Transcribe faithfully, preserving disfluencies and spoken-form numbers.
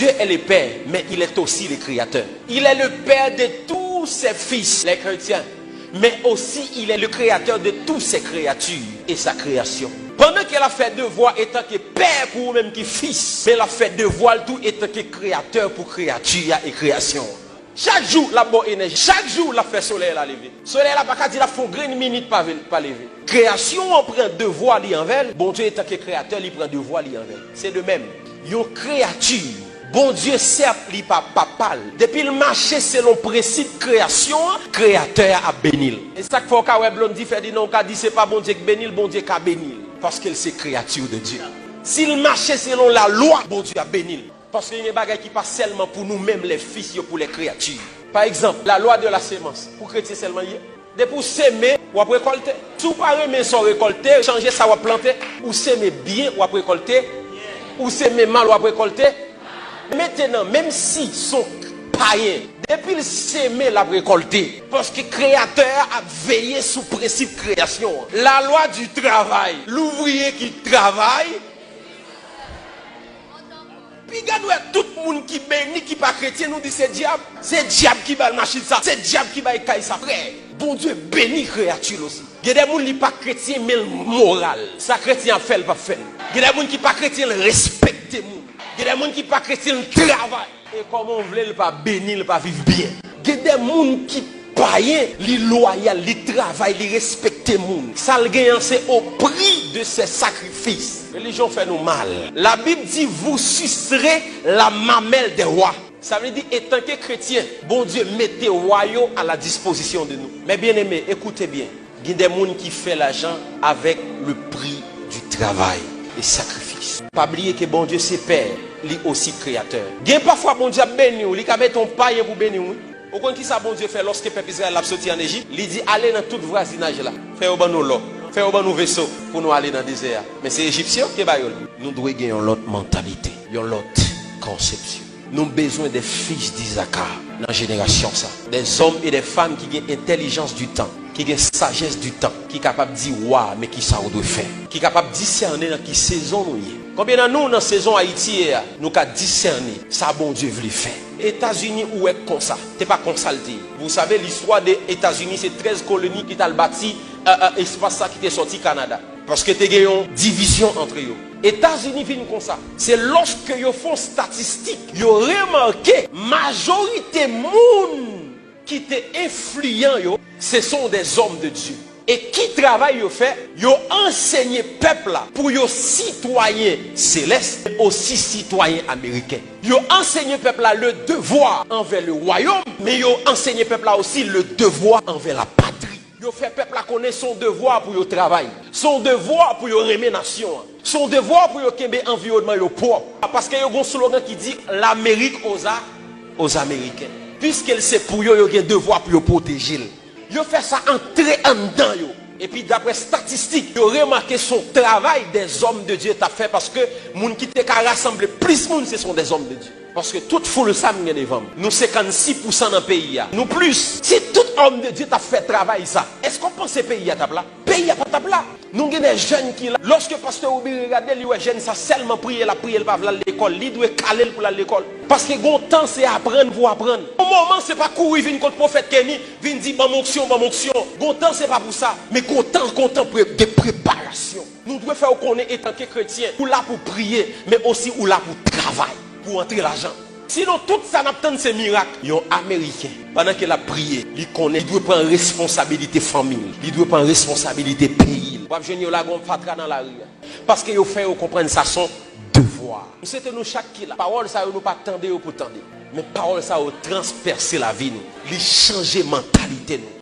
Dieu est le Père, mais il est aussi le Créateur. Il est le Père de tous ses fils, les chrétiens, mais aussi il est le Créateur de toutes ses créatures et sa création. Pandan ke l ap fè devwa etan ke pè pou ou menm ki fis, men l ap fè devwa l tou etan ke kreyatè pou kreyati a e kreyasyon an. Chak jou, l ap ba w enèji. Chak jou, l ap fè solèy la leve. Solèy la pa ka di l ap fè yon grenn minit pa ve-, pa leve. Kreyasyon an pran devwa li anvè l. Bondye, etan ke kreyatè, li pran devwa li anvè l. Se de menm. Yon kreyati, Bondye, sèt, li pa papa l. Depi l mache selon prensip kreyasyon an, kreyatè a ap beni l. E sa k fè w ka wè Blondedy Ferdinand, ou ka di se pa Bondye k beni l, Bondye ka beni l. Paske l se kreyati de Dye. Si l mache selon lalwa, Bondye ap beni l. Paske gen bagay ki pa sèlman pou nou menm, les fils, yo pou les créatures. Pa egzanp, la loi de la semence. Pou kretyen sèlman l ye. Depi w seme, w ap rekòlte. Si w pa renmen sa w rekòlte, chanje sa w ap plante. Ou seme byen, w ap rekòlte. Ou seme mal, w ap rekòlte. Mentenan, menm si s on payen, depi l seme, l ap rekòlte. Paske Kreyatè a ap veye sou prensip kreyasyon an. La loi du travail. Louvriye ki travay, Piga nou wè tout moun ki beni, ki pa kretyen, nou di se dyab. Se dyab ki ba l machin sa, se dyab ki bay kay sa. Frè, Bondye beni kreyati l osi. Gen de moun li pa kretyen, men l moral. Sa kretyen ap fè, l p ap fè l. Gen de moun ki pa kretyen, l respekte moun. Gen de moun ki pa kretyen, l travay. E kòman w vle l pa beni, l pa viv byen? Gen de moun ki payen, li lwayal, li travay, li respekte moun. Sa l genyen an, se au prix de ses sacrifices. Relijyon fè nou mal. Labib di, vous sucerez la mamelle des rois. Sa vle di, etanke kretyen, Bondye mete wa yo à la disposition de nous. Mes bien-aimés, écoutez bien. Gen de moun ki fè lajan avec le prix du travail et sacrifice. Pa bliye ke Bondye se pè, li osi kreyatè. Gen pafwa Bondye ap beni w, li ka mete yon payen pou beni w, wi. Ou konn kisa Bondye fè lòske pèp Izrayèl ap soti ann Ejip? Li di, ale nan tout vwazinaj la, fè yo ban nou lò, fè yo ban nou veso pou nou ale nan dezè a. Men se Ejipsyen yo ki te ba yo l. Nou dwe gen yon lòt mantalite, yon lòt konsepsyon. Nou bezwen de fis d'Isaka nan jenerasyon sa. Des hommes et des femmes ki gen entèlijans du tan, ki gen sajès du tan, ki kapab di wa, men kisa w dwe fè. Ki kapab disène nan ki sezon nou ye. Konbyen nan nou nan sezon Ayiti ye a, nou ka disène sa Bondye vle fè? Etazini ou wè konsa, se pa konsa l te ye. Vous savez, l'histoire de Etazini, se trèz koloni ki t al bati, euh, euh, espas sa ki te sòti Kanada. Paske te gen yon divizyon antre yo. Etazini vin konsa. Se lòske yo fè yon statistik, yo remake majorite moun ki te enfliyan yo, se sont des hommes de Dieu. E ki travay yo fè? Yo ansenye pèp la pou yo sitwayen selès, osi sitwayen ameriken. Yo ansenye pèp la le devwa anvè le wayòm, men yo ansenye pèp la osi le devwa anvè la patri. Yo fè pèp la konnen se yon devwa pou yo travay. Se yon devwa pou yo renmen nasyon an. Se yon devwa pou yo kenbe anviwònman yo pwòp. Paske yo gen yon slogan ki di, L'Amérique aux A-, aux Américains. Piske l se pou yo, yo gen devwa pou yo pwoteje l. Yo fè sa antre anndan yo. Epi daprè statistik, yo remake se yon travay des hommes de Dieu t ap fè, paske moun ki te ka rasanble plis moun, se sont des hommes de Dieu. Paske tout foul sa m gen devan m. Nou senkannsis pousan nan peyi a. Nou plis. Si tout homme de Dieu t ap fè travay sa, èske w panse peyi a t ap la? Peyi a pa t ap la. Nou gen de jèn ki la. Lòske pastè Ruby regade, li wè jèn sa sèlman priye, l ap priye, l pa vle al lekòl. Li dwe kale l pou l al lekòl. Paske gon tan se aprann pou aprann. Yon moman se pa kouri vin kot pwofèt Kenny, vin di, ban m onksyon, ban m onksyon. Gon tan se pa pou sa. Men gon tan, gon tan pre-, de preparasyon. Nou dwe fè w konnen etanke kretyen, ou la pou priye, men osi ou la pou travay, pou antre lajan. Sinon, tout sa n ap tann se mirak. Yon Ameriken, pandan ke l ap priye, li konnen li dwe pran responsabilite fanmi l, li dwe pran responsabilite peyi l. W ap jwenn yo lage yon fatra nan lari a. Paske yo fè yo konprann sa se yon devwa. M swete nou chak ki la, pawòl sa yo nou pa tande yo pou tande. Men pawòl sa yo transpèse lavi nou. Li chanje mantalite nou.